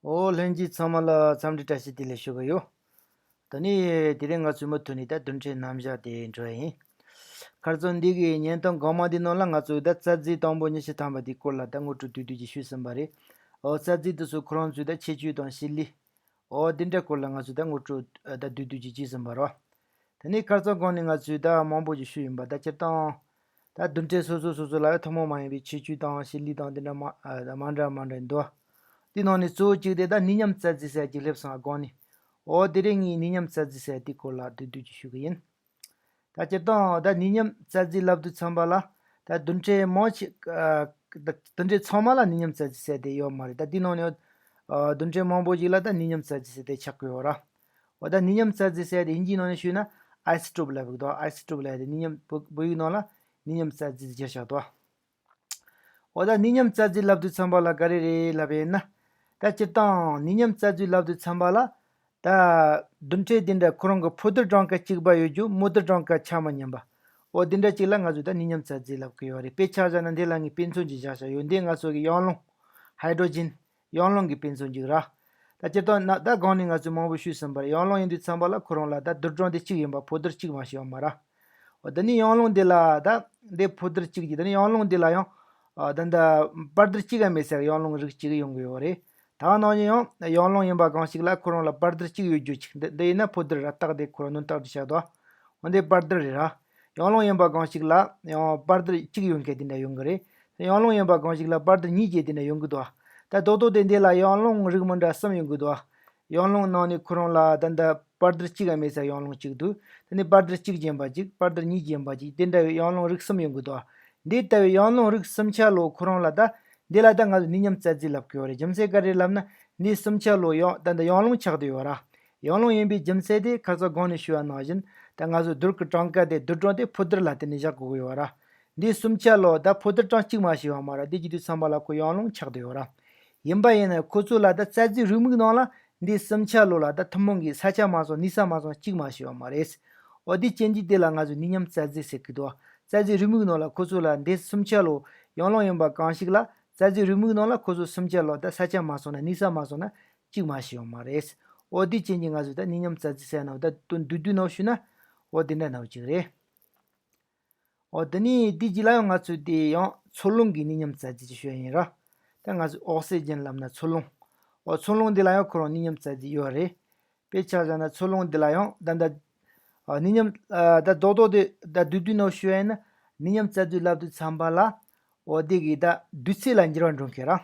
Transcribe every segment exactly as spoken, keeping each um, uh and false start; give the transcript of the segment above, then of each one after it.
ཨོ་ལྷན་རྒྱས་ཚང་མ་ལ་འཚམས་འདྲི་བཀྲ་ཤིས་བདེ་ལེགས་ཞུ་གི་ཡོད། ད་ནི་དེ་རིང་ང་ཚོས་མུ་མཐུད་ནས་ད་རྡུལ་ཕྲན་རྣམ་གཞག་དེ་འགྲོ་ཡ་ཡིན། ཁ་སང་འདི་གི་བརྙན་ཐུང་གོང་མ་འདི་ནང་ལ་ང་ཚོས་ད་རྩ་རྫས་དང་པོ་ཉི་ཤུ་ཐམ་པ་དེའི་སྐོར་ལ་ད་ངོ་སྤྲོད་བསྡུས་བསྡུས་ཅིག་ཞུས་ཟིན་པ་རེད། ཨོ་རྩ་རྫས་དེ་ཚོ་ཁོ་རང་ཚོའི་ད་ཁྱད་ཆོས་དང་བྱེད་ལས། ཨོ་དེ་འདྲ་སྐོར་ལ་ང་ཚོས་ད་ངོ་སྤྲོད་ད་བསྡུས་བསྡུས་ཅིག་བྱས་ཟིན་པ་རེད། དེ་ནས་ཁ་སང་གོང་ནས་ང་ཚོས་ད་མང་པོ་ཞིག་ཞུས་ཡིན་པ། ད་སྤྱིར་བཏང་ད་རྡུལ་ཕྲན་སོ་སོ་སོ་སོ་ལ་ཡང་ཐུན་མོང་མ་ཡིན་པའི་ཁྱད་ཆོས་དང་བྱེད་ལས་དང་དེ་འདྲ་མ་ཨ་མ་འདྲ་མ་འདྲ་འདུག། དེ་ནང་ནས་གཙོ་བོ་གཅིག་དེ་ད་ནད་མཉམ་རྩ་རྫས་ཟེར་ཅིག་སླེབས་སོང་ཨ་གོང་ནས། ཨོ་དེ་རིང་ངས་ནད་མཉམ་རྩ་རྫས་ཟེར་དེའི་སྐོར་ལ་བསྡུས་བསྡུས་ཅིག་ཞུ་གི་ཡིན། ད་སྤྱིར་བཏང་ད་ནད་མཉམ་རྩ་རྫས་ལབ་དུས་ཙམ་པ་ལ་ད་རྡུལ་ཕྲན་མང་ཆེ་ཨ་ད་རྡུལ་ཕྲན་ཚང་མ་ལ་ནད་མཉམ་རྩ་རྫས་ཟེར་དེ་ཡོད་མ་རེད། ད་དེ་ནང་ནས་ཨ་རྡུལ་ཕྲན་མང་པོ་ཞིག་ལ་ད་ནད་མཉམ་རྩ་རྫས་ཟེར་དེ་ཆགས་ཀྱི་ཡོད་ར། འོ་ད་ནད་མཉམ་རྩ་རྫས་ཟེར་དེ་དབྱིན་ཇིའི་ནང་ནས་ཞུས་ན་ཨའི་སི་ཊོབ་ལབ་ཀྱི་འདུག། ཨའི་སི་ཊོབ་ལབ་དེ་ནད་མཉམ་བོད་བོད་ཡིག་ནང་ལ་ནད་མཉམ་རྩ་རྫས་བསྒྱུར་བཞག་འདུག། འོ་ད་ནད་མཉམ་རྩ་རྫས་ལབ་དུས་ཙམ་པ་ལ་ག་རེ་རེད་ལབ་ཡིན་ན། ད་སྤྱིར་བཏང་ནད་མཉམ་རྩ་རྫས་ལབ་དུས་ཙམ་པ་ལ། ད་རྡུལ་ཕྲན་དེ་འདྲ་ཁོ་རང་གི་ཕོ་རྡུལ་གྲངས་ཀ་གཅིག་པ་ཡོད་རྒྱུ་མོ་རྡུལ་གྲངས་ཀ་ཆ་མི་མཉམ་པ། འོ་དེ་འདྲ་གཅིག་ལ་ང་ཚོས་ད་ནད་མཉམ་རྩ་རྫས་ལབ་ཀྱི་ཡོད་རེད། དཔེ་ཆ་བཞག་ན་འདི་ལ་ངས་དཔེ་མཚོན་ཅིག་བཞག་བཞག་ཡོད། འདི་ང་ཚོ་གི་ཡང་རླུང་། ཧའི་ཌྲོ་ཇིན། ཡང་རླུང་གི་དཔེ་མཚོན་ཅིག་ར། ད་སྤྱིར་བཏང་ན་ད་གོང་ནས་ང་ཚོས་མང་པོ་ཞུས་ཟིན་པ་རེད། ཡང་རླུང་ཡིན་དུས་ཙམ་པ་ལ་ཁོ་རང་ལ་ད་རྡུལ་གྲངས་དེ་གཅིག་ཡིན་པ་ཕོ་རྡུལ་གཅིག་མ་ཞིག་ཡོད་མ་ར། འོ་དེ་ནས་ཡང་རླུང་འདི་ལ་ད་འདི་ཕོ་རྡུལ་གཅིག་གི་དེ་ནས་ཡང་རླུང་འདི་ལ་ཡང་ཨ་ད་ད་བར་རྡུལ་གཅིག་ག་མེད་ས་ཡང་རླུང་རིགས་གཅིག་ཡོང་གི་ཡོད་རེད། ད་ནང་བཞིན་ཡང་ཡང་རླུང་ཡིན་པ་གང་ཞིག་ལ་ཁོ་རང་ལ་བར་རྡུལ་གཅིག་ཡོད་རྒྱུ་ཅིག་འདི་འདི་ཡིན་ན་ཕོ་རྡུལ་ར། རྟགས་དེ་ཁོ་རང་ནོན་རྟགས་དེ་བྱས་དོ། འོ་འདི་བར་རྡུལ་རེད་ར། ཡང་རླུང་ཡིན་པ་གང་ཞིག་ལ་ཡང་བར་རྡུལ་གཅིག་ཡོད་མཁན་དེ་འདྲ་ཡོང་གི་རེད། ཡང་རླུང་ཡིན་པ་གང་ཞིག་ལ་བར་རྡུལ་གཉིས་བརྒྱད་དེ་འདྲ་ཡོང་གི་འདུག། ད་རྡོག་རྡོག་དེ་འདི་ལ་ཡང་རླུང་རིགས་མི་འདྲ་གསུམ་ཡོང་གི་འདུག། ཡང་རླུང་ནང་ནས་ཁོ་རང་ལ་ད་ལྟ་བར་རྡུལ་གཅིག་ག་མེད་ས་ཡང་རླུང་གཅིག་འདུག། དེ་ནས་བར་རྡུལ་གཅིག་རྐྱེན་པ་གཅིག། བར་རྡུལ་གཉིས་རྐྱེན་པ་གཅིག། དེ་འདྲ་བའི་ཡང་རླུང་རིགས་གསུམ་ཡོང་གི་འདུག། འདི་ལྟ་བུའི་ཡང་རླུང་རིགས་གསུམ་ཆ་ལོ་ཁོ་རང་ལ་ད་འདི་ལ་ད་ང་ཚོ་ནད་མཉམ་རྩ་རྫས་ལབ་ཀྱི་ཡོད་རེད། རྒྱུ་མཚན་ག་རེ་ལབ་ན་འདི་གསུམ་ཆ་ལོ་ཡང་ད་ལྟ་ཡང་རླུང་ཆགས་བསྡད་ཡོད་ར། ཡང་རླུང་ཡིན་པའི་རྒྱུ་མཚན་དེ་ཁ་སང་གོང་ནས་ཞུས་པ་ནང་བཞིན་ད་ང་ཚོ་རྡུལ་གྱི་གྲངས་ཀ་དེ་རྡུལ་གྲངས་དེ་ཕོ་རྡུལ་ལ་བརྟེན་ནས་བཞག་དགོས་ཀྱི་ཡོད་ར། འདི་གསུམ་ཆ་ལོ་ད་ཕོ་རྡུལ་གྲངས་གཅིག་མ་ཞིག་ཡོད་མ་ར། འདི་བྱེད་དུས་ཙམ་པ་ལ་ཁོ་ཡང་རླུང་ཆགས་བསྡད་ཡོད་ར། ཡིན་པ་ཡིན་ན་ཁོ་ཚོ་ལ་ད་རྩ་རྫས་རེའུ་མིག་ནང་ལ་འདི་གསུམ་ཆ་ལོ་ལ་ད་ཐུན་མོང་གི་ས་ཆ་མ་སོང་གནས་ས་མ་སོང་གཅིག་མ་ཞིག་ཡོད་མ་རེད། འོ་འདི་རྐྱེན་གྱིས་དེ་ལ་ང་ཚོས་ནད་མཉམ་རྩ་རྫས་ཟེར་གི་འདུག། རྩ་རྫས་རེའུ་མིག་ནང་ལ་ཁོ་ཚོ་ལ་འདི་གསུམ་ཆ་ལོ་ཡང་རླུང་ཡིན་པ་གང་ཞིག་ལ་རྩ་རྫས་རེའུ་མིག་ནང་ལ་ཁོ་ཚོ་གསུམ་ཆ་ལོ་ད་ས་ཆ་མ་སོང་ན་གནས་ས་མ་སོང་ན་གཅིག་མ་ཞིག་ཡོད་མ་རེད། འོ་འདི་རྐྱེན་གྱིས་ང་ཚོས་ད་ནད་མཉམ་རྩ་རྫས་ཟེར་ན་འོ་ད་དོན་བསྡུས་བསྡུས་ནང་ཞུས་ན་འོ་འདི་འདྲ་ནང་གཅིག་རེད། འོ་དེ་ནས་འདི་རྗེས་ལ་ཡང་ང་ཚོས་དེ་ཡང་འཚོ་རླུང་གི་ནད་མཉམ་རྩ་རྫས་ཅིག་ཞུ་ཡ་ཡིན་ར། ད་ང་ཚོས་ཨོག་སི་ཇན་ལབ་ན་འཚོ་རླུང་། འོ་འཚོ་རླུང་འདི་ལ་ཡང་ཁོ་རང་ནད་མཉམ་རྩ་རྫས་ཡོད་རེད། དཔེ་ཆ་བཞག་ན་འཚོ་རླུང་འདི་ལ་ཡང་ད་ལྟ་ཨ་ནད་མཉམ་ཨ་ད་རྡོག་རྡོག་དེ་ད་བསྡུས་བསྡུས་ནང་ཞུ་ཡ་ཡིན་ན་ནད་མཉམ་རྩ་རྫས་ལབ་དུས་ཙམ་པ་ལ་འོ་དེ་གི་ད་དུས་ཚོད་ལ་འགྱུར་བ་འགྲོ་མཁན་ར།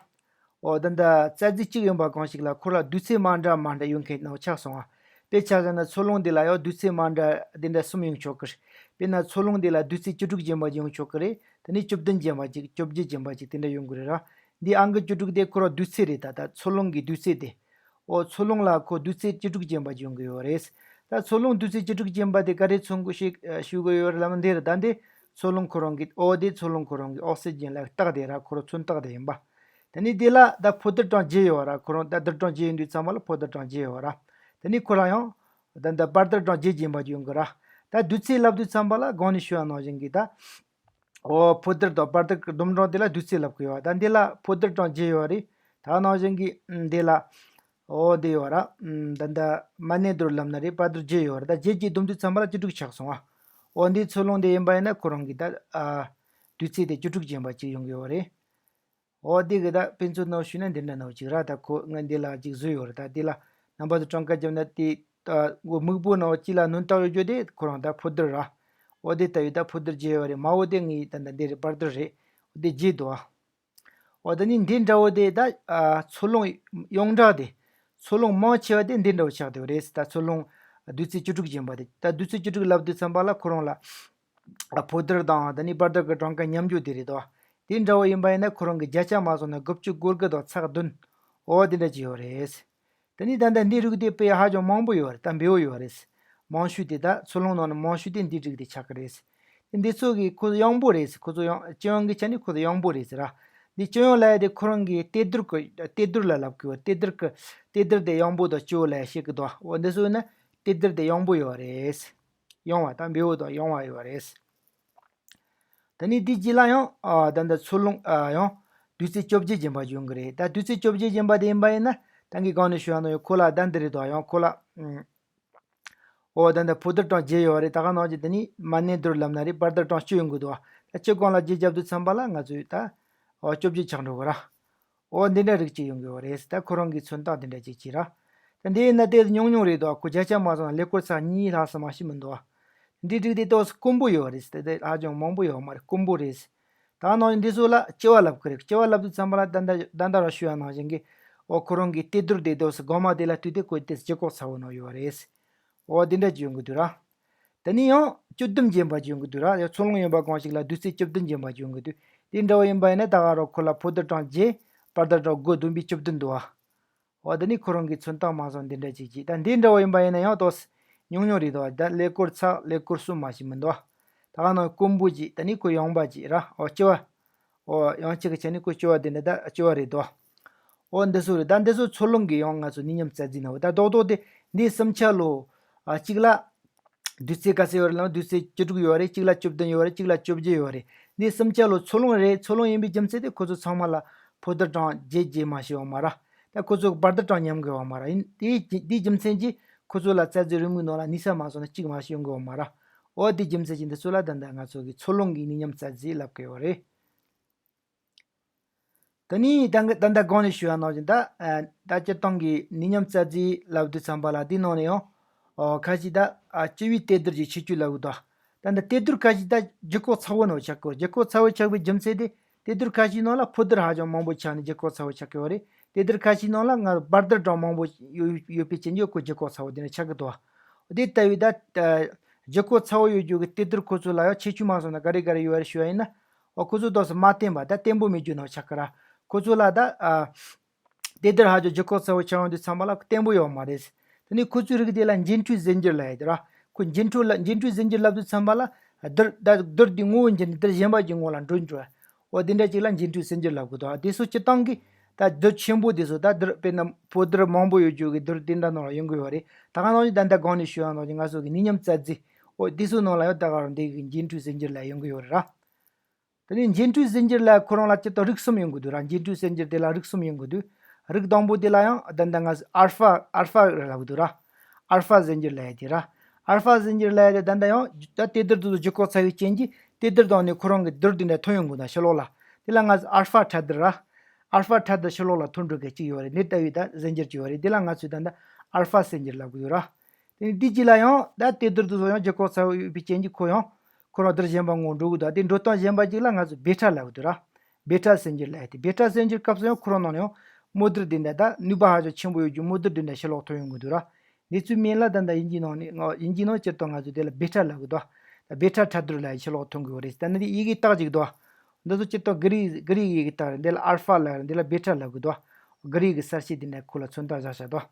འོ་ད་ལྟ་རྩ་རྫས་གཅིག་ཡིན་པ་གང་ཞིག་ལ་ཁོ་ལ་དུས་ཚོད་མ་འདྲ་མ་འདྲ་ཡོང་མཁན་ནང་ཆགས་སོང་ང་། དཔེ་ཆ་བཞག་ན་འཚོ་རླུང་འདི་ལ་ཡང་དུས་ཚོད་མ་འདྲ་འདི་འདྲ་གསུམ་ཡོང་ཆོག་གི་རེད། དཔེར་ན་འཚོ་རླུང་འདི་ལ་དུས་ཚོད་བཅུ་དྲུག་རྐྱེན་པ་ཅིག་ཡོང་ཆོག་གི་རེད། དེ་ནས་བཅུ་བདུན་རྐྱེན་པ་ཅིག་བཅོ་བརྒྱད་རྐྱེན་པ་ཅིག་དེ་འདྲ་ཡོང་གི་རེད་ར། འདི་ཨང་ཀི་བཅུ་དྲུག་དེ་ཁོ་རང་དུས་ཚོད་རེད། ད་ད་འཚོ་རླུང་གི་དུས་ཚོད་དེ། འོ་འཚོ་རླུང་ལ་ཁོ་དུས་ཚོད་བཅུ་དྲུག་རྐྱེན་པ་ཅིག་ཡོང་གི་ཡོད་རེད། ད་འཚོ་རླུང་དུས་ཚོད་བཅུ་དྲུག་རྐྱེན་པ་དེ་ག་རེ་མཚོན་གི་ཞིག་ཞུ་གི་ཡོད་རེད་ལབ་ན་འདི་རེད། ད་འདི་འཚོ་རླུང་ཁོ་རང་གི་འོ་དེ་འཚོ་རླུང་ཁོ་རང་གི་ཨོག་སི་ཇན་ལ་རྟགས་དེ་ར། ཁོ་རང་མཚོན་རྟགས་དེ་ཡིན་པ། དེ་ནས་དེ་ལ་ད་ཕོ་རྡུལ་གྲངས་བརྒྱད་ཡོད་ར། ཁོ་རང་ད་རྡུལ་གྲངས་བརྒྱད་ཡིན་དུས་ཙམ་པ་ལ་ཕོ་རྡུལ་གྲངས་བརྒྱད་ཡོད་ར། དེ་ནས་ཁོ་རང་ཡང་ད་ད་བར་རྡུལ་གྲངས་བརྒྱད་རྐྱེན་པ་ཅིག་ཡོང་གི་ར། ད་དུས་ཚོད་ལབ་དུས་ཙམ་པ་ལ་གོང་ནས་ཞུ་བ་ནང་བཞིན་གྱི་ད་འོ་ཕོ་རྡུལ་དང་བར་རྡུལ་གྱི་ལྡུམ་གྲངས་དེ་ལ་དུས་ཚོད་ལབ་གི་ཡོད། ད་འདི་ལ་ཕོ་རྡུལ་གྲངས་བརྒྱད་ཡོད་རེད། ད་ནང་བཞིན་གྱི་འདི་ལ་འོ་འདི་ཡོད་ར། ད་ད་མ་ནེ་རྡུལ་ལབ་ན་རེད། བར་རྡུལ་བརྒྱད་ཡོད་ར། ད་བརྒྱད་ཀྱིས་བསྡོམས་དུས་ཙམ་པ་ལ་བཅུ་དྲུག་ཆགས་སོང་ང་། འོ་འདི་འཚོ་རླུང་འདི་ཡིན་པ་ཡིན་ན་ཁོ་རང་གི་ད་ཨ་དུས་ཚོད་དེ་བཅུ་དྲུག་རྐྱེན་པ་ཅིག་ཡོང་གི་ཡོད་རེད། འོ་འདི་གི་ད་དཔེ་མཚོན་ནང་ཞུས་ན་འདི་འདྲ་ནང་ཅིག་ར། ད་ཁོ་ང་འདི་ལ་ཅིག་བཟོས་ཡོད་རེད། ད་འདི་ལ་རྣམ་པ་ཚོ་གྲངས་ཀ་བརྒྱབ་ན་དེ་ད་འོ་སྨུག་པོ་ནང་གཅིག་ལ་ནོན་རྟགས་ཡོད་རྒྱུ་དེ་ཁོ་རང་ད་ཕོ་རྡུལ་ར། འོ་དེ་ལྟ་བུའི་ད་ཕོ་རྡུལ་བརྒྱད་ཡོད་རེད། མ་འོ་དེ་ངའི་ད་ད་འདི་རེད། བར་རྡུལ་རེད། འོ་དེ་བརྒྱད་འདུག་ཨ། འོ་ད་ནི་འདི་འདྲ་བོ་དེ་ད་ཨ་འཚོ་རླུང་ཡོངས་གྲགས་དེ་འཚོ་རླུང་མང་ཆེ་བ་དེ་འདི་འདྲ་བོ་ཆགས་བསྡད་པ་རེད། ད་འཚོ་རླུང་དུས་ཚོད་བཅུ་དྲུག་རྐྱེན་པ་དེ། ད་དུས་ཚོད་བཅུ་དྲུག་ལབ་དུས་ཙམ་པ་ལ་ཁོ་རང་ལ་ཨ་ཕོ་རྡུལ་དང་ད་ནི་བར་རྡུལ་གྱི་གྲངས་ཀ་མཉམ་འཇོག་དེ་རེད་དོ། དེ་འདྲ་བོ་ཡིན་པ་ཡིན་ན་ཁོ་རང་གི་བརྒྱ་ཆ་མ་སོང་ན་དགུ་བཅུ་གོ་དགུ་དང་ཚེག་བདུན། འོ་དེ་འདྲ་ཅིག་ཡོད་རེད། དེ་ནི་ད་ལྟ་འདི་རིགས་དེ་དཔེ་ཧ་ཅང་མང་པོ་ཡོད་རེད། ད་འབེལ་པོ་ཡོད་རེད། མང་ཤོས་དེ་ད་འཚོ་རླུང་ནང་ནས་མང་ཤོས་དེ་འདི་རིགས་དེ་ཆགས་ཀྱི་རེད། འདི་ཚོ་གི་ཁོ་ཚོ་ཡང་པོ་རེད། ཁོ་ཚོ་ཡང་སྤྱི་ཡོངས་ཀྱི་ཆ་ནས་ཁོ་ཚོ་ཡང་པོ་རེད་ཟེར་ར། འདི་སྤྱི་ཡོངས་ལ་ཡ་དེ་ཁོ་རང་གི་གཏེར་རྡུལ་གི་གཏེར་རྡུལ་ལ་ལབ་གི་ཡོད། གཏེར་རྡུལ་གི་གཏེར་རྡུལ་དེ་ཡང་པོ་དང་སྤྱི་བོ་ལ་ཡ་བཤད་གི་འདུག། འོ་འདི་ཚོ་ཡིན་ན་གཏེར་རྡུལ་དེ་ཡང་པོ་ཡོད་རེད། ཡང་བ་དང་འབེལ་པོ་དང་ཡང་བ་ཡོད་རེད། ད་ནི་འདི་རྗེས་ལ་ཡང་ཨ་ད་ལྟ་འཚོ་རླུང་ཨ་ཡང་དུས་ཚོད་བཅོ་བརྒྱད་རྐྱེན་པ་ཡོང་གི་རེད། ད་དུས་ཚོད་བཅོ་བརྒྱད་རྐྱེན་པ་དེ་ཡིན་པ་ཡིན་ན་ ད་གིན་གོང་ནས་ཞུ་ཡ་ནང་ཡང་ཁོ་ལ་ད་འདི་རེད་དོ། ཡང་ཁོ་ལ་ཨུམ། འོ་ད་འདི་ཕོ་དར་གྲངས་བརྒྱད་ཡོད་རེད། ད་ག་ནང་བཞིན་དེ་ནི་མ་ནིང་དར་ལབ་ན་རེད། བར་དར་གྲངས་བཅུ་ཡོང་གི་འདུག་ད་བཅུ་གོང་ལ་བརྒྱད་བརྒྱབ་དུས་ཙམ་པ་ལ་ང་ཚོས་ད་འོ་བཅོ་བརྒྱད་ཆགས་འགྲོ་གི་ར། འོ་འདི་འདྲ་རིགས་ཅིག་ཡོང་གི་ཡོད་རེད། ད་ཁོ་རང་གི་མཚོན་རྟགས་འདི་འདྲ་ཅིག་ཅིག་ར། ད་འདི་ཡིན་ན་དེ་ཉུང་ཉུང་རེད་དོ། ཁོ་བརྒྱ་ཆ་མ་སོང་ན་ཀླད་ཀོར་ཚེག་གཉིས་ལྷག་ཙམ་མ་ཞིག་མི་འདུག་འདི་རིགས་དེ་ཏོག་ཙམ་དཀོན་པོ་ཡོད་རེད། དེ་དེ་ཧ་ཅང་མང་པོ་ཡོད་མ་རེད། དཀོན་པོ་རེད། ད་ནང་བཞིན་འདི་ཚོ་ལ་ལྕི་བ་ལབ་ཀྱི་རེད། ལྕི་བ་ལབ་དུས་ཙམ་པ་ལ་ད་ལྟ་ད་ལྟ་རང་ཞུ་ཡ་ནང་བཞིན་གྱི་འོ་ཁོ་རང་གི་ལྟེ་དར་དེ་ཏོག་ཙམ་གོང་མ་དེ་ལ་ལྟོས་ཏེ་ཁོ་དེ་ལྗིད་ཁོག་ཚ་བོ་ནང་ཡོད་རེད། འོ་དེ་འདྲ་ཅིག་ཡོང་གི་འདུག་ར། དེ་ནས་ཡང་བཅུད་ལྡན་རྗེན་པ་ཅིག་ཡོང་གི་འདུག་ར། ཡང་ཚོ་རླུང་ཡིན་པ་གང་ཞིག་ལ་བདུད་རྩི་བཅུད་ལྡན་རྗེན་པ་ཅིག་ཡོང་གི་འདུག་དེ་འདྲ་བོ་ཡིན་པ་ཡིན་ན་ད་ག་རང་ཁོ་ལ་ཕོ་དར་གྲངས་བརྒྱད། བར་དར་གྲངས་དགུ་བསྡོམས་པས་བཅུ་བདུན་འདུག་བ། འོ་དེ་ནི་ཁོ་རང་གི་མཚོན་རྟགས་མ་སོང་འདི་འདྲ་ཅིག་ཅིག་ད་འདི་འདྲ་བོ་ཡིན་པ་ཡིན་ན་ཡང་ཏོག་ཙམ་ཉུང་ཉུང་རེད་དོ། ད་ཀླད་ཀོར་ཚེག་ཀླད་ཀོར་གསུམ་མ་ཞིག་མི་འདུག་ད་ག་ནང་དཀོན་པོ་ཅིག་ད་ནི་ཁོ་ཡངས་པ་ཅིག་ར། འོ་ལྕི་བ། འོ་ཡང་གཅིག་གི་ཆ་ནི་ཁོ་ལྕི་བ་འདི་འདྲ་ད་ལྕི་བ་རེད་དོ། འོ་འདི་ཚོ་རེད། ད་འདི་ཚོ་ཚོ་རླུང་གི་ཡང་ང་ཚོ་ནད་ཡམས་རྩ་རྫས་ནང་ད་རྡོག་རྡོག་དེ་འདི་གསུམ་ཆ་ལོ། ཨ་གཅིག་ལ། བདུད་རྩི་ག་ཚད་ཡོད་རེད་ལབ་ན་བདུད་རྩི་བཅུ་དྲུག་ཡོད་རེད། གཅིག་ལ་བཅུ་བདུན་ཡོད་རེད། གཅིག་ལ་བཅོ་བརྒྱད་ཡོད་རེད། འདི་གསུམ་ཆ་ལོ་ཚོ་རླུང་རེད། ཚོ་རླུང་ཡིན་པའི་རྒྱུ་མཚན་དེ་ཁོ་ཚོ་ཚང་མ་ལ་ཕོ་དར་གྲངས་བརྒྱད་བརྒྱད་མ་ཞིག་ཡོད་མ་ར། ད་ཁོ་ཚོ་བར་དར་གྲངས་མཉམ་གི་ཡོད་མ་ར། ཡིན་དེའི་དེའི་རྒྱུ་མཚན་གྱིས་ཁོ་ཚོ་ལ་རྩ་རྫས་རེའུ་མིག་ནང་ལ་ནུས་ས་མ་སོང་ན་གཅིག་མ་ཞིག་ཡོང་གི་ཡོད་མ་ར། འོ་དེའི་རྒྱུ་མཚན་གྱིས་འདི་ཚོ་ལ་ད་ལྟ་ང་ཚོ་གི་ཚོ་རླུང་གི་ནད་ཡམས་རྩ་རྫས་ལབ་གི་ཡོད་རེད། ད་ནི་ད་ད་ལྟ་གོང་ནས་ཞུ་ཡ་ནང་བཞིན་ད་ད་སྤྱིར་བཏང་གི་ནད་ཡམས་རྩ་རྫས་ལབ་དུས་ཙམ་པ་ལ་འདི་ནང་ནས་ཡང་ཁ་ཅིག་ད་ལྕི་བའི་ལྟེ་དར་གྱི་ཁྱད་ཆོས་ལབ་གི་འདུག་ད་ལྟ་ལྟེ་དར་ཁ་ཅིག་ད་ལྗིད་ཁོག་ཚ་བོ་ནང་ཆགས་གི། ལྗིད་ཁོག་ཚ་བོ་ཆགས་པའི་རྒྱུ་མཚན་དེ་ལྟེ་དར་ཁ་ཅིག་ནང་ལ་ཕོ་དར་ཧ་ཅང་མང་པོ་ཆགས་ནས་ལྗིད་ཁོག་ཚ་བོ་ཆགས་གི་ཡོད་རེད། ལྟེ་དར་ཁ་ཅིག་ནང་ལ་ང་བར་དར་གྲངས་མང་པོ་ཡོད་ཡོད་པའི་རྐྱེན་གྱིས་ཁོ་ལྗིད་ཁོག་ཚ་བོ་དེ་འདྲ་ཆགས་གི་འདུག་དེ་ལྟ་བུའི་ད་ལྗིད་ཁོག་ཚ་བོ་ཡོད་རྒྱུ་གི་ལྟེ་དར་ཁོ་ཚོ་ལ་ཡང་ཁྱད་ཆོས་མ་སོང་ན་ག་རེ་ག་རེ་ཡོད་རེད་ཞུ་བ་ཡིན་ན། འོ་ཁོ་ཚོ་ཏོག་ཙམ་མ་བརྟན་པ་ད་བརྟན་པོ་མེད་རྒྱུ་ནང་ཆགས་ཀི་ར། ཁོ་ཚོ་ལ་ད་ཨ། དེ་ལྟར་ཧ་ཅང་ལྗིད་ཁོག་ཚ་བོ་ཆགས་ཡོང་དུས་ཙམ་པ་ལ་བརྟན་པོ་ཡོད་མ་རེད། དེ་ནས་ཁོ་ཚོའི་རིགས་དེ་ལ་འགྱེད་འཕྲོའི་གཟེར་འགྱུར་ལབ་ཡ་དེ་ར། ཁོ་འགྱེད་འཕྲོ་ལ་འགྱེད་འཕྲོའི་གཟེར་འགྱུར་ལབ་དུས་ཙམ་པ་ལ་རྡུལ་ད་རྡུལ་དེ་ངོ་བོ་འགྱུར་ནས་རྡུལ་གཞན་པ་ཅིག་ངོ་ལ་འགྲོ་འགྲོ། འོ་དེ་འདྲ་ཅིག་ལ་འགྱེད་འཕྲོའི་གཟེར་འགྱུར་ལབ་དགོས་དོ། དེ་ཚོ་སྤྱིར་བཏང་གི་ད་རྡུལ་ཆེན་པོ་དེ་ཚོ་ད་རྡུལ་དཔེར་ན་ཕོ་རྡུལ་མང་པོ་ཡོད་རྒྱུ་གི་རྡུལ་དེ་འདྲ་ནང་ལ་ཡོང་གི་ཡོད་རེད། ད་ག་ནང་བཞིན་ད་ལྟ་གོང་ནས་ཞུ་ཡ་ནང་བཞིན་ང་ཚོ་གི་ནད་ཡམས་རྩ་རྫས། འོ་དེ་ཚོ་ནང་ལ་ཡང་ད་ག་རང་འདི་གི་འགྱེད་འཕྲོའི་གཟེར་འགྱུར་ལབ་ཡོང་གི་ཡོད་རེད་ར། དེ་ནས་འགྱེད་འཕྲོའི་གཟེར་འགྱུར་ལ་ཁོ་རང་ལ་སྤྱིར་བཏང་རིགས་གསུམ་ཡོང་གི་འདུག་ར། འགྱེད་འཕྲོའི་གཟེར་འགྱུར་དེ་ལ་རིགས་གསུམ་ཡོང་གི་འདུག་རིགས་དང་པོ་དེ་ལ་ཡང་ད་ལྟ་ང་ཚོ་ཨལ་ཧྥ་ཨལ་ཧྥ་ལབ་གི་འདུག་ར། ཨལ་ཧྥ་གཟེར་འགྱུར་ལབ་ཡ་དེ་ར། ཨལ་ཧྥ་གཟེར་འགྱུར་ལབ་ཡ་དེ་ད་ལྟ་ཡང་ད་ལྟེ་དར་དེ་ཚོ་ལྗིད་ཁོག་ཚ་བའི་རྐྱེན་གྱིས་ལྟེ་དར་དང་ནི་ཁོ་རང་གི་རྡུལ་དེ་འདྲ་ཐོན་ཡོང་གི་འདུག་ཕྱི་ལོགས་ལ། དེ་ལ་ང་ཚོ་ཨལ་ཧྥ་ཕྲ་རྡུལ་ར། ཨལ་ཧྥ་ཕྲ་རྡུལ་ཕྱི་ལོགས་ལ་ཐོན་འགྲོ་མཁན་གཅིག་ཡོད་རེད། འདི་ལྟ་བུའི་ད་གཟེར་འགྱུར་གཅིག་ཡོད་རེད། འདི་ལ་ང་ཚོས་ད་ལྟ་ཨལ་ཧྥ་གཟེར་འགྱུར་ལབ་གི་ཡོད་ར། དེ་ནས་འདི་གཅིག་ལ་ཡང་ད་ལྟེ་དར་དེ་ཚོ་ཡང་ལྗིད་ཁོག་ཚ་བོ་ཡོད་པའི་རྐྱེན་གྱིས་ཁོ་ཡང་ཁོ་རང་རྡུལ་གཞན་པ་ངོ་འགྲོ་གི་འདུག་དེ་འགྲོ་སྟངས་གཞན་པ་གཅིག་ལ་ང་ཚོ་བེ་ཊ་ལབ་གི་འདུག་ར། བེ་ཊ་གཟེར་འགྱུར་ལབ་ཡ་དེ་བེ་ཊ་གཟེར་འགྱུར་སྐབས་སུ་ཡང་ཁོ་རང་ནང་ནས་ཡང་མོ་རྡུལ་དེ་འདྲ་ད་ནུས་པ་ཧ་ཅང་ཆེན་པོ་ཡོད་རྒྱུ་མོ་རྡུལ་དེ་འདྲ་ཕྱི་ལོགས་ཐོན་ཡོང་གི་འདུག་ར། འདི་ཚོའི་མིང་ལ་ད་ལྟ་དབྱིན་ཇིའི་ནང་ནས་ང་དབྱིན་ཇིའི་ནང་སྤྱིར་བཏང་ང་ཚོས་དེ་ལ་བེ་ཊ་ལབ་གི་འདུག་ད་བེ་ཊ་ཕྲ་རྡུལ་ལབ་ཡ་ཕྱི་ལོགས་ཐོན་གི་ཡོད་རེད། ད་ནི་དེ་ཡི་གེ་རྟགས་ཅིག་འདུག་འདི་ཚོ་སྤྱིར་བཏང་གྷི་རིག་གྷི་རིག་ཡི་གེ་རྟགས་རེད། འདི་ལ་ཨལ་ཧྥ་ལབ་རེད། འདི་ལ་བེ་ཊ་ལབ་གི་འདུག་གྷི་རིག་གི་གསལ་བྱེད་འདི་འདྲ་ཁོ་ལ་མཚོན་རྟགས་བཞག་བཞག་འདུག་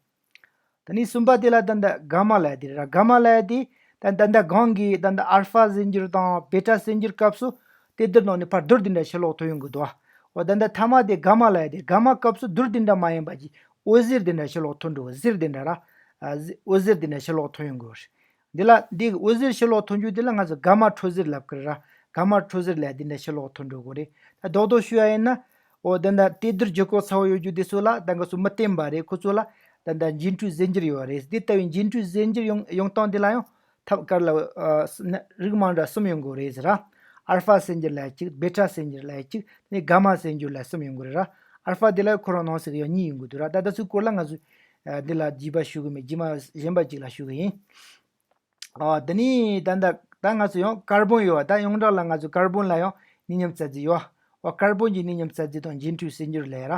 ད་ནི་གསུམ་པ་དེ་ལ་ད་ལྟ་ག་མ་ལབ་ཡ་དེ་རེད་ར། ག་མ་ལབ་ཡ་དེ་ད་ད་ལྟ་གོང་གི་ད་ལྟ་ཨལ་ཧྥ་གཟེར་འགྱུར་དང་བེ་ཊ་གཟེར་འགྱུར་སྐབས་སུ་ལྟེ་དར་ནང་ནས་ཕར་རྡུལ་དེ་འདྲ་ཕྱི་ལོགས་ཐོན་ཡོང་གི་འདུག་འོ་ད་ལྟ་ཐ་མ་དེ་ག་མ་ལབ་ཡ་དེ་ག་མ་སྐབས་སུ་རྡུལ་དེ་འདྲ་མ་ཡིན་པ་ཅིག་འོད་ཟེར་དེ་འདྲ་ཕྱི་ལོགས་ཐོན་འགྲོ་གི། ཟེར་དེ་འདྲ་ར། ཨ་ཟེ་འོད་ཟེར་དེ་འདྲ་ཕྱི་ལོགས་ཐོན་ཡོང་གི་རེད། འདི་ལ་འདི་གི་འོད་ཟེར་ཕྱི་ལོགས་ཐོན་རྒྱུ་དེ་ལ་ང་ཚོ་ག་མ་འཕྲོ་ཟེར་ལབ་ཀྱི་རེད་ར། ག་མ་འཕྲོ་ཟེར་ལབ་དེ་འདྲ་ཕྱི་ལོགས་ཐོན་འགྲོ་གི་རེད། ད་རྡོག་རྡོག་ཞུ་ཡ་ཡིན་ན། འོ་ད་ལྟ་ལྟེ་དར་ལྗིད་ཁོག་ཚ་བོ་ཡོད་རྒྱུ་དེ་ཚོ་ལ་ད་ག་ཚོད་མི་བརྟན་པ་རེད། ཁོ་ཚོ་ལ་ད་ལྟ་འགྱེད་འཕྲོའི་གཟེར་འགྱུར་ཡོད་རེད། དེ་ལྟ་བུའི་འགྱེད་འཕྲོའི་གཟེར་འགྱུར་ཡོང་ཡོང་སྟངས་དེ་ལ་ཡང་ཐབས་ག་རེ་ལ་ཨ་ན་རིགས་མ་འདྲ་གསུམ་ཡོང་གི་རེད་ཟེར་ར། ཨལ་ཧྥ་གཟེར་འགྱུར་ལབ་ཡ་གཅིག་བེ་ཊ་གཟེར་འགྱུར་ལབ་ཡ་གཅིག་དེ་ནས་ག་མ་གཟེར་འགྱུར་ལབ་ཡ་གསུམ་ཡོང་གི་རེད་ར། ཨལ་ཧྥ་དེ་ལ་ཁོ་རང་ནང་གསེས་ཀྱི་ཡང་གཉིས་ཡོང་གི་འདུག་ར། ད་ལྟ་ཚོའི་སྐོར་ལ་ང་ཚོས་ཨ་འདི་ལ་རྒྱས་པ་ཞུ་གི་མེད། རྗེས་མ་གཞན་པ་ཅིག་ལ་ཞུ་གི་ཡིན། ཨ་དེ་ནས་ད་ལྟ་ད་ང་ཚོ་ཡང་ཀར་བོན་ཡོད་པ། ད་ཡོངས་གྲགས་ལ་ང་ཚོ་ཀར་བོན་ལ་ཡང་ནད་ཡམས་རྩ་རྫས་ཡོད་པ། ཀར་བོན་གྱི་ནད་ཡམས་རྩ་རྫས་དང་འགྱེད་འཕྲོའི་གཟེར་འགྱུར་ལབ་ཡ་ར།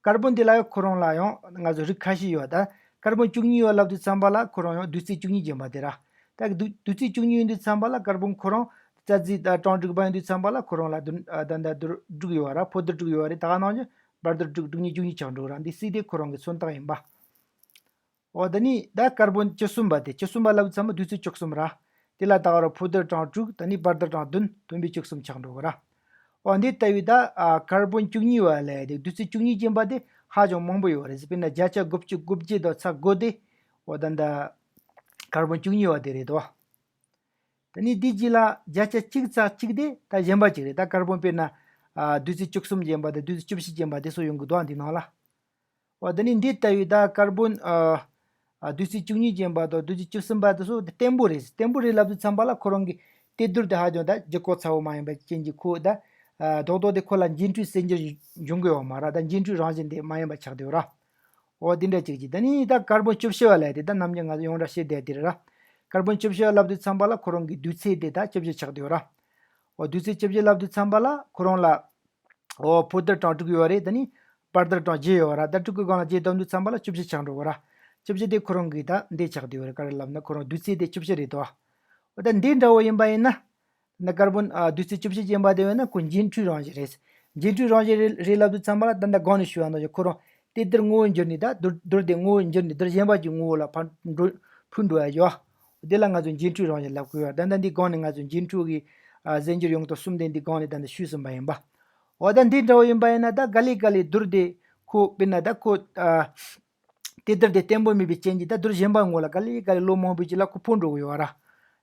ཀར་བོན་དེ་ལ་ཡང་ཁོ་རང་ལ་ཡང་ང་ཚོ་རིགས་ཁ་ཤས་ཡོད་པ། ད་ཀར་བོན་བཅུ་གཉིས་ཡོད་ལབ་དུས་ཙམ་པ་ལ་ཁོ་རང་ཡང་བདུད་རྩི་བཅུ་གཉིས་ཅན་པ་དེ་ར། ད་བདུད་བདུད་རྩི་བཅུ་གཉིས་ཡིན་དུས་ཙམ་པ་ལ་ཀར་བོན་ཁོ་རང་རྩ་རྫས་ད་གྲངས་དྲུག་པ་ཡིན་དུས་ཙམ་པ་ལ་ཁོ་རང་ལ་བདུན་ཨ་ད་ད་དར་དྲུག་ཡོད་པ་ར། ཕོ་དར་དྲུག་ཡོད་པ་རེད། ད་ག་ནང་བཞིན་བར་དར་དྲུག་དྲུག་གཉིས་བཅུ་གཉིས་ཆགས་འགྲོ་ར། འདི་རྩི་དེ་ཁོ་རང་གི་མཚོན་རྟགས་ཡིན་པ། འོ་ད་ནི་ད་ཀར་བོན་བཅུ་གསུམ་པ་དེ། བཅུ་གསུམ་པ་ལབ་ཙམ་པ་བདུད་རྩི་བཅུ་གསུམ་ར། དེ་ལ་ད་ག་རང་ཕོ་དར་གྲངས་དྲུག་ད་ནི་བར་དར་གྲངས་བདུན་བདུན་པའི་བཅུ་གསུམ་ཆགས་འགྲོ་གི་ར། འོ་འདི་ལྟ་བུའི་ད་ཨ་ཀར་བོན་བཅུ་གཉིས་པ་ལབ་ཡ་དེ་བདུད་རྩི་བཅུ་གཉིས་ཅན་པ་དེ་ཧ་ཅང་མང་པོ་ཡོད་རེད། དཔེར་ན་བརྒྱ་ཆ་དགུ་བཅུ་གོ་བརྒྱད་དང་ཚེག་དགུ་དེ་འོ་ད་ད་ཀར་བོན་བཅུ་གཉིས་པ་དེ་རེད་དོ། ད་ནི་འདི་གཅིག་ལ་བརྒྱ་ཆ་གཅིག་ཚེག་གཅིག་དེ་ད་གཞན་པ་ཅིག་རེད། ད་ཀར་བོན་དཔེར་ན་ཨ་བདུད་རྩི་བཅུ་གསུམ་ཅན་པ་དང་བདུད་རྩི་བཅུ་བཞི་ཅན་པ་དེ་ཚོ་ཡོང་གི་འདུག་ཨ་འདི་ནང་ལ། འོ་དེ་ནས་འདི་ལྟ་བུའི་ད་ཀར་བོན་ཨ་ཨ་བདུད་རྩི་བཅུ་གཉིས་ཅན་པ་དང་བདུད་རྩི་བཅུ་གསུམ་པ་དེ་ཚོ་བརྟན་པོ་རེད། བརྟན་པོ་རེད་ལབ་དུས་ཙམ་པ་ལ་ཁོ་རང་གི་ལྟོ་ལྡིར་དེ་ཧ་ཅང་ད་ལྗིད་ཁོག་ཚ་བོ་མ་ཡིན་པ་ཅན་གྱི་ཁོ་ད་ཨ་རྡོག་རྡོག་དེ་ཁོ་ལ་འགྱེད་འཕྲོའི་རྩི་འགྱུར་འབྱུང་གི་ཡོད་མ་རེད། ད་འགྱེད་འཕྲོའི་རང་བཞིན་དེ་མ་ཡིན་པ་ཆགས་བསྡད་ཡོད་ར། འོ་དེ་འདྲ་ཅིག་གྱིས་ད་ནི་ད་ཀར་བོན་བཅུ་བཞི་བ་ལབ་དེ་ད་ནམ་རྒྱུན་ང་ཚོ་ཡོངས་གྲགས་བཤད་བསྡད་དེ་རེད་ར། ཀར་བོན་བཅུ་བཞི་བ་ལབ་དུས་ཙམ་པ་ལ་ཁོ་རང་གི་བདུད་རྩི་དེ་ད་བཅུ་བཞི་ཆགས་བསྡད་ཡོད་ར། འོ་བདུད་རྩི་བཅུ་བཞི་ལབ་དུས་ཙམ་པ་ལ་ཁོ་རང་ལ། འོ་ཕོ་དར་གྲངས་དྲུག་ཡོད་རེད། ད་ནི་བར་དར་གྲངས་བརྒྱད་ཡོད་ར། ད་དྲུག་གི་སྒང་ལ་བརྒྱད་བསྡོམས་དུས་ཙམ་པ་ལ་བཅུ་བཞི་ཆགས་འགྲོ་གི་ར། བཅུ་བཞི་དེ་ཁོ་རང་གི་ད་འདི་ཆགས་བསྡད་ཡོད་རེད། ག་རེ་ལབ་ན་ཁོ་རང་བདུད་རྩི་དེ་བཅུ་བཞི་རེད་དོ། འོ་ད་འདི་འདྲ་བོ་ཡིན་པ་ཡིན་ན། ད་ཀར་བོན་ཨ་བདུད་རྩི་བཅུ་བཞི་ཅན་པ་དེ་ཡོད་ན་ཁོ་འགྱེད་འཕྲོའི་རང་བཞིན་རེད། འགྱེད་འཕྲོའི་རང་བཞིན་རེད་རེད་ལབ་དུས་ཙམ་པ་ལ་ད་ལྟ་གོང་ནས་ཞུས་པ་ནང་བཞིན་ཁོ་རང་ལྟོ་ལྡིར་ངོ་བོ་འགྱུར་ནས་ད་རྡུལ་རྡུལ་དེ་ངོ་བོ་འགྱུར་ནས་རྡུལ་གཞན་པ་ཅིག་ངོ་བོ་ལ་ཕར་འགྲོ་འཕུར་འགྲོ་ཡ་ཡོད། དེ་ལ་ང་ཚོས་འགྱེད་འཕྲོའི་རང་བཞིན་ལབ་དགོས་ཡོད། ད་ལྟ་འདི་གོང་ནས་ང་ཚོས་འགྱེད་འཕྲོ་གི་ཨ་རྫས་འགྱུར་ཡོངས་དོན་གསུམ་དེ་འདི་གོང་ནས་ད་ལྟ་ཞུས་ཟིན་པ་ཡིན་པ། འོ་ད་འདི་འདྲ་བོ་ཡིན་པ་ཡིན་ན་ད་ག་ལེ་ག་ལེ་རྡུལ་དེ་ཁོ་དཔེར་ན་ད་ཁོ་ཨ། ལྟོ་ལྡིར་དེ་བརྟན་པོ་མེད་པའི་རྐྱེན་གྱིས་ད་རྡུལ་གཞན་པའི་ངོ་ལ་ག་ལེ་ག་ལེ་ལོ་མང་པོའི་རྗེས་ལ་ཁོ་འཕུར་འགྲོ་གི་ཡོད་ར།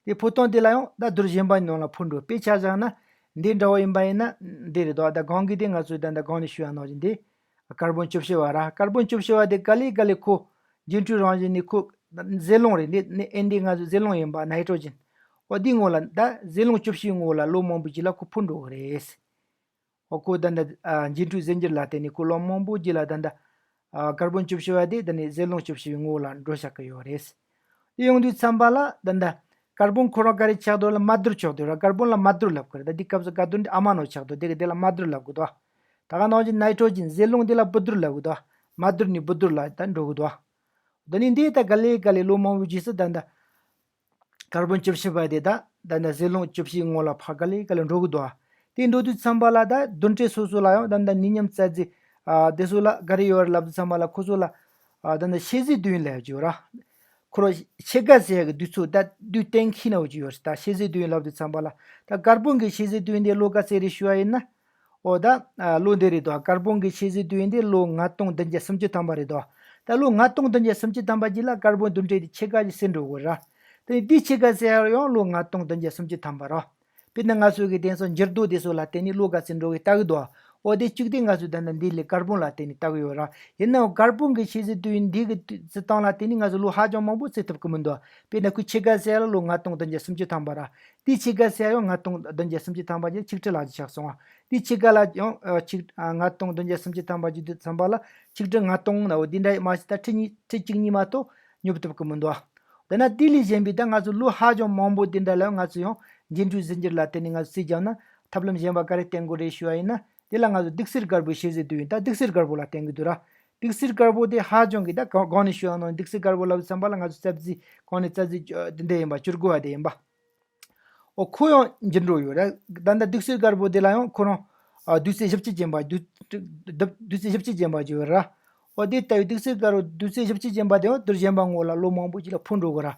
དེ་འཕུར་སྟངས་དེ་ལ་ཡང་ད་རྡུལ་གཞན་པའི་ནང་ལ་འཕུར་འགྲོ། དཔེ་ཆ་བཞག་ན་འདི་འདྲ་བོ་ཡིན་པ་ཡིན་ན་འདི་རེད་དོ། ད་གོང་གི་དེ་ང་ཚོས་ད་ད་གོང་ནས་ཞུས་པ་ནང་བཞིན་དེ་ཀར་བོན་བཅུ་བཞི་བ་ར། ཀར་བོན་བཅུ་བཞི་བ་དེ་ག་ལེ་ག་ལེ་ཁོ་འགྱེད་འཕྲོའི་རང་བཞིན་ནི་ཁོ་ཟེ་ལོང་རེད། འདི་ནི་ཨེ་འདི་ང་ཚོ་ཟེ་ལོང་ཡིན་པ་ནའི་ཊྲོ་ཇིན། འོ་འདི་ངོ་ལ་ད་ཟེ་ལོང་བཅུ་བཞིའི་ངོ་ལ་ལོ་མང་པོའི་རྗེས་ལ་ཁོ་འཕུར་འགྲོ་གི་རེད། འོ་ཁོ་ད་ལྟ་ཨ་འགྱེད་འཕྲོའི་རྫས་འགྱུར་ལ་བརྟེན་ནས་ཁོ་ལོ་མང་པོ་རྗེས་ལ་ད་ལྟ་ཨ་ཀར་བོན་བཅུ་བཞི་བ་དེ་ད་ནི་ཟེ་ལོང་བཅུ་བཞི་བའི་ངོ་བོ་ལ་འགྲོ་བཞག་གི་ཡོད་རེད། དེ་ཡོང་དུས་ཙམ་པ་ལ་ད་ལྟ་ཀར་བོན་ཁོ་རང་ག་རེ་ཆགས་འདུག་ལ་མ་རྡུལ་ཆགས་འདུག་ར། ཀར་བོན་ལ་མ་རྡུལ་ལབ་དགོས་རེད། ད་འདི་སྐབས་སུ་ག་རྡུལ་འདི་ཨ་མ་ནང་ཆགས་འདུག་དེ་གི་དེ་ལ་མ་རྡུལ་ལབ་དགོས་འདུག་ད་ག་ནང་བཞིན་ནའི་ཊྲོ་ཇིན་ཟེ་ལོང་དེ་ལ་བུ་རྡུལ་ལབ་དགོས་འདུག་མ་རྡུལ་ནས་བུ་རྡུལ་ལ་ད་འགྲོ་གི་འདུག་དེ་ནས་འདི་ད་ག་ལེ་ག་ལེ་ལོ་མང་པོའི་རྗེས་སུ་ད་ལྟ་ཀར་བོན་བཅུ་བཞི་པ་དེ་ད་ད་ལྟ་ཟེ་ལོང་བཅུ་བཞིའི་ངོ་ལ་ཕར་ག་ལེ་ག་ལེ་འགྲོ་གི་འདུག་དེ་འགྲོ་དུས་ཙམ་པ་ལ་ད་རྡུལ་ཕྲན་སོ་སོ་ལ་ཡང་ད་ལྟ་ནད་ཡམས་ཙ་ཙི་ཨ་དེ་ཚོ་ལ་ག་རེ་ཡོད་རེད་ལབ་དུས་ཙམ་པ་ལ་ཁོ་ཚོ་ལ་ཨ་ད་ལྟ་ཤེ་ཟི་དུས་ཡུན་ལབ་ཀྱི་ཡོད་ར། ཁོ་རང་ཕྱེད་ཀ་ཟེར་ཡག་གི་དུས་ཚོད་ད་དུས་གཏན་འཁེལ་ན་འོ་ཅིག་ཡོད་རེད། ད་ཤེ་ཟི་དུས་ཡུན་ལབ་དུས་ཙམ་པ་ལ་ད་ཀར་བོན་གྱི་ཤེ་ཟི་དུས་ཡུན་དེ་ལོ་ག་ཚོད་རེད་ཞུ་བ་ཡིན་ན། འོ་ད་ཨ་ལོ་འདི་རེད་དོ། ཀར་བོན་གྱི་ཤེ་ཟི་དུས་ཡུན་དེ་ལོ་ལྔ་སྟོང་བདུན་བརྒྱ་སུམ་ཅུ་ཐམ་པ་རེད་དོ། ད་ལོ་ལྔ་སྟོང་བདུན་བརྒྱ་སུམ་ཅུ་ཐམ་པ་རྗེས་ལ་ཀར་བོན་རྡུལ་ཕྲན་དེ་ཕྱེད་ཀ་ཞིག་ཟད་འགྲོ་གི་ར། དེ་འདི་ཕྱེད་ཀ་ཟད་ཡང་ལོ་ལྔ་སྟོང་བདུན་བརྒྱ་སུམ་ཅུ་ཐམ་པ་ར། དཔེར་ན་ང་ཚོ་གི་དེང་སང་འགྱུར་རྡོ་དེ་ཚོ་ལ་བརྟེན་ནས་ལོ་ག་ཚོད་འགྲོ་གི་ལྟ་གི་འདུག་འོ་དེ་གཅིག་དེ་ང་ཚོས་ད་ནི་འདི་ལས་ཀར་བོན་ལ་བརྟེན་ནས་ལྟ་གི་ཡོད་ར། ཡིན་ནའང་ཀར་བོན་གྱི་ཤེ་ཟི་དུས་ཡུན་འདི་གི་རྩི་སྟངས་ལ་བརྟེན་ནས་ང་ཚོ་ལོ་ཧ་ཅང་མང་པོ་རྩི་ཐུབ་ཀྱི་མི་འདུག་དཔེར་ན་ཁོའི་ཕྱེད་ཀ་ཟད་ཡ་ལ་ལོ་ལྔ་སྟོང་བདུན་བརྒྱ་སུམ་ཅུ་ཐམ་པ་ར། དེའི་ཕྱེད་ཀ་ཟད་ཡ་ཡང་ལྔ་སྟོང་བདུན་བརྒྱ་སུམ་ཅུ་ཐམ་པ་ཅིག་ཆིག་ཁྲི་ལྷག་ཅིག་ཆགས་སོང་ང་། དེའི་ཕྱེད་ཀ་ལ་ཡང་ཨ་ཆིག་ཨ་ལྔ་སྟོང་བདུན་བརྒྱ་སུམ་ཅུ་ཐམ་པ་ཅིག་དུས་ཙམ་པ་ལ་ཆིག་ཁྲི་ལྔ་སྟོང་ན་འོ་འདི་འདྲ་མ་ཞིག་ད་ཁྲི་གཉིས་ཁྲི་གཅིག་གཉིས་མ་གཏོགས་སྙོབ་ཐུབ་ཀྱི་མི་འདུག་དེ་ན་དེ་ལས་གཞན་པའི་ད་ང་ཚོ་ལོ་ཧ་ཅང་མང་པོ་དེ་འདྲ་ལ་ང་ཚོ་ཡང་འགྱེད་འཕྲོའི་རྫས་འགྱུར་ལ་བརྟེན་ནས་ང་ཚོ་རྩིས་བརྒྱབ་ན་ཐབས་ལམ་གཞན་པ་ག་རེ་བསྟེན་དགོས་རེད་ཞུ་བ་ཡིན་ན། དེ་ལ་ང་ཚོ་ལྡུག་སེལ་དཀར་པོའི་ཤེ་ཟི་དུས་ཡུན་ད་ལྡུག་སེལ་དཀར་པོ་ལ་བརྟེན་གྱི་འདུག་ར། ལྡུག་སེལ་དཀར་པོ་དེ་ཧ་ཅང་གི་ད་ག་གོང་ནས་ཞུ་བ་ནང་ལྡུག་སེལ་དཀར་པོ་ལབ་ཙམ་པ་ལ་ང་ཚོ་རྩ་རྫས་གོང་ནས་རྩ་རྫས་བཅུ་འདི་འདྲ་ཡིན་པ་བཅུ་དགུ་བ་དེ་ཡིན་པ། འོ་ཁོ་ཡང་འགྱུར་འགྲོ་ཡོད་རེད། ད་ལྟ་ལྡུག་སེལ་དཀར་པོ་དེ་ལ་ཡང་ཁོ་རང་ཨ་བདུད་རྩི་བཞི་བཅུ་ཅན་པ་བདུད་བདུད་རྩི་བཞི་བཅུ་ཅན་པ་ཅིག་ཡོད་ར། འོ་དེ་ལྟ་བུའི་ལྡུག་སེལ་དཀར་པོ་བདུད་རྩི་བཞི་བཅུ་ཅན་པ་དེ་ཡང་རྡུལ་གཞན་པ་ངོ་ལ་ལོ་མང་པོ་ཅིག་ལ་འཕུར་འགྲོ་གི་ར།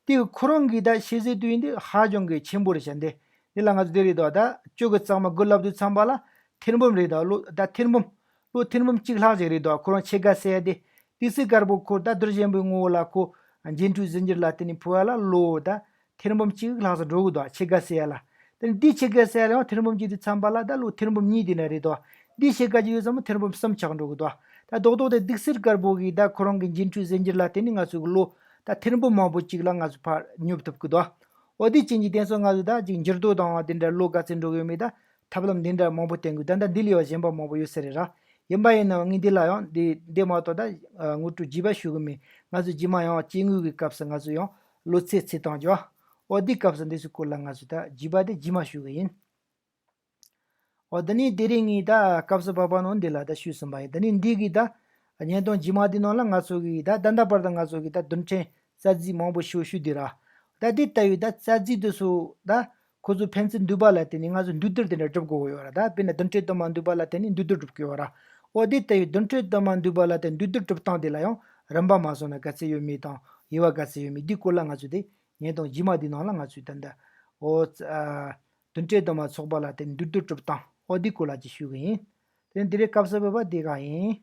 དེ་ཁོ་རང་གི་ད་ཤེ་ཟི་དུས་ཡུན་དེ་ཧ་ཅང་གི་ཆེན་པོ་རེད་ཤག་འདི། འདི་ལ་ང་ཚོ་འདི་རེད་དོ། ད་བཅུ་གི་རྩ་མ་དགུ་ལབ་དུས་ཙམ་པ་ལ་ཐེར་འབུམ་རེད་དོ། ལོ་ད་ཐེར་འབུམ་ལོ་ཐེར་འབུམ་གཅིག་ལྷག་ཅིག་རེད་དོ། ཁོ་རང་ཕྱེད་ཀ་ཟད་ཡ་དེ། ལྡུག་སེལ་དཀར་པོ་ཁོ་ད་རྡུལ་གཞན་པའི་ངོ་བོ་ལ་ཁོ་འགྱེད་འཕྲོའི་རྫས་འགྱུར་ལ་བརྟེན་ནས་འཕུར་བ་ལ་ལོ་ད་ཐེར་འབུམ་གཅིག་ལྷག་ཙམ་འགྲོ་གི་འདུག་ཕྱེད་ཀ་ཟད་ཡ་ལ། དེ་ནས་འདི་ཕྱེད་ཀ་ཟད་ཡ་ལ་ཡང་ཐེར་འབུམ་གཅིག་དུས་ཙམ་པ་ལ་ད་ལོ་ཐེར་འབུམ་གཉིས་དེ་འདྲ་རེད་དོ། འདི་ཕྱེད་ཀ་ཅིག་ཡོད་ཙམ་ཐེར་འབུམ་གསུམ་ཆགས་འགྲོ་གི་འདུག་ད་རྡོག་རྡོག་དེ་ལྡུག་སེལ་དཀར་པོ་གིས་ད་ཁོ་རང་གི་འགྱེད་འཕྲོའི་རྫས་འགྱུར་ལ་བརྟེན་ནས་ང་ཚོ་གི་ལོ་ད་ཐེར་འབུམ་མང་པོ་གཅིག་ལ་ང་ཚོ་ཕར་སྙོབ་ཐུབ་ཀྱི་འདུག་འོ་དེ་ཅན་གྱི་དེང་སང་ང་ཚོ་ད་ཅིག་འགྱུར་རྡོ་དང་དེ་འདྲ་ལོ་ག་ཚོད་འགྲོ་གི་ཡོད་མེད་ད་ཐབས་ལམ་འདི་འདྲ་མང་པོ་བསྟེན་དགོས། ད་ལྟ་འདི་ལས་ཡང་གཞན་པ་མང་པོ་ཡོད་ས་རེད་ར། ཡིན་པ་ཡིན་ནའང་ངས་འདི་ལ་ཡང་འདི་འདི་མ་གཏོགས་ད་ངོ་སྤྲོད་རྒྱས་པ་ཞུ་གི་མེད། ང་ཚོ་རྗེས་མ་ཡང་སྐྱེ་དངོས་ཀྱི་སྐབས་སུ་ང་ཚོ་ཡང་ལོ་ཚད་ཚེས་བཏང་རྒྱུ། འོ་འདི་སྐབས་སུ་འདི་ཚོའི་སྐོར་ལ་ང་ཚོ་ད་རྒྱས་པ་དེ་རྗེས་མ་ཞུ་གི་ཡིན། འོ་དེ་ནས་དེ་རིང་ངས་ད་སྐབས་སུ་བབ་པ་ནང་འདི་ལ་ད་ཞུས་ཟིན་པ་ཡིན། དེ་ནས་འདི་གི་ད་བརྙན་ཐུང་རྗེས་མ་འདི་ནང་ལ་ང་ཚོ་གི་ད་ད་ལྟ་བར་དུ་ང་ཚོ་གི་ད་རྡུལ་ཕྲན་རྩ་རྫས་མང་པོ་ཞིག་ཞུས་བསྡད་ར། ད་འདི་ལྟ་བུའི་ད་རྩ་རྫས་འདི་ཚོ་ད་ཁོ་ཚོ་ཕན་ཚུན་འདུས་པ་ལ་བརྟེན་ནས་ང་ཚོ་འདུས་རྡུལ་དེ་འདྲ་གྲུབ་དགོས་ཡོད་ར། ད་དཔེར་ན་རྡུལ་ཕྲན་དུ་མ་འདུས་པ་ལ་བརྟེན་ནས་འདུས་རྡུལ་གྲུབ་ཀྱི་ཡོད་ར། འོ་དེ་ལྟ་བུའི་རྡུལ་ཕྲན་དུ་མ་འདུས་པ་ལ་བརྟེན་འདུས་རྡུལ་གྲུབ་སྟངས་དེ་ལ་ཡང་རིམ་པ་མ་སོང་ན་ག་ཚད་ཡོད་མེད་དང་དབྱེ་བ་ག་ཚད་ཡོད་མེད་འདི་སྐོར་ལ་ང་ཚོས་དེ་བརྙན་ཐུང་རྗེས་མ་འདི་ནང་ལ་ང་ཚོས་ད་ལྟ་འོ་ཨ་རྡུལ་ཕྲན་དུ་མ་ཚོགས་པ་ལ་བརྟེན་འདུས་རྡུལ་གྲུབ་སྟངས་འོ་འདི་སྐོར་ལ་ཅིག་ཞུ་གི་ཡིན། དེ་འདི་རེད། སྐབས་སུ་བབ་པ་འདི་ག་ཡིན།